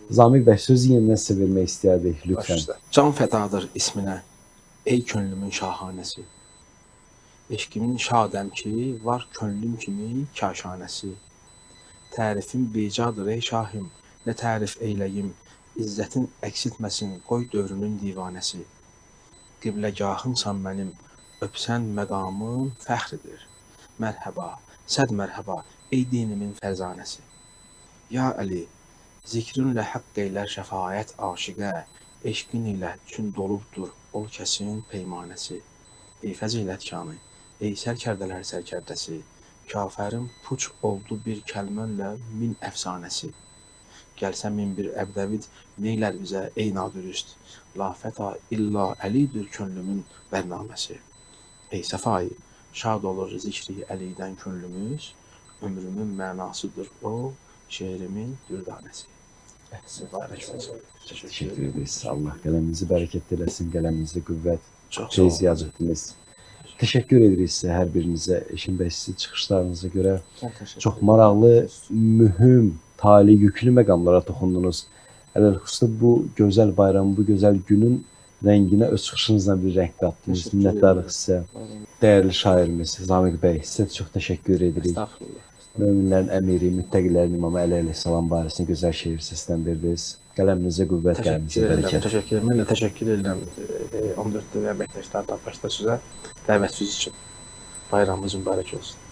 Zamiq bəy, sözü yenidən sizə vermək istəyərdik, lütfən. Can fədadır isminə, ey könlümün şahanəsi. Eşqimin şadəm ki, var könlüm kimi kaşanəsi. Tərifim bicadır ey şahim, nə tərif eyləyim, İzzətin əksiltməsin, qoy dövrünün divanəsi. Qibləgahımsan mənim, öpsən məqamım fəxridir. Mərhəba, səd mərhəba, ey dinimin fərzanəsi. Ya Əli, zikrinlə haqq eylər şəfaət aşiqə, eşqin ilə üçün dolubdur ol kəsin peymanəsi. Ey fəzilət kanı, ey sərkərdələr sərkərdəsi, kafərin puç oldu bir kəlmənlə min əfsanəsi. Gəlsə min bir əbdəvid, neylər bizə ey nadürüst, la fəta illa əlidir könlümün bərnaməsi. Ey səfai, şad olur zikri əlidən könlümüz, ömrümün mənasıdır o, şeirimin dürdanəsi. Təşəkkür ederiz. Allah qələminizi bərəkət eləsin, qələminizə qüvvət, feyiz yazıqdınız. Təşəkkür edirik sizə, hər birinizə, Eşin bəy, sizin çıxışlarınıza görə. Çox maraqlı, mühüm, tali, yüklü məqamlara toxundunuz. Ələlxüsusda bu gözəl bayramın, bu gözəl günün rənginə öz çıxışınızla bir rəng qatdınız. Minnətdarıq sizə. Dəyərli şairimiz Zamiq bəy, sizə çox təşəkkür edirik. Möminlərin əmiri, müttəqilərin imamı Əli əleyhissalam barəsində gözəl şeir səsləndirdiniz. Qələminizə qüvvət, qələminizə bərəkət. Təşəkkür edirəm. Mən də təşəkkür edirəm 14 TV əməkdaşları başda sizə dəvətiniz üçün. Bayramımız mübarək olsun.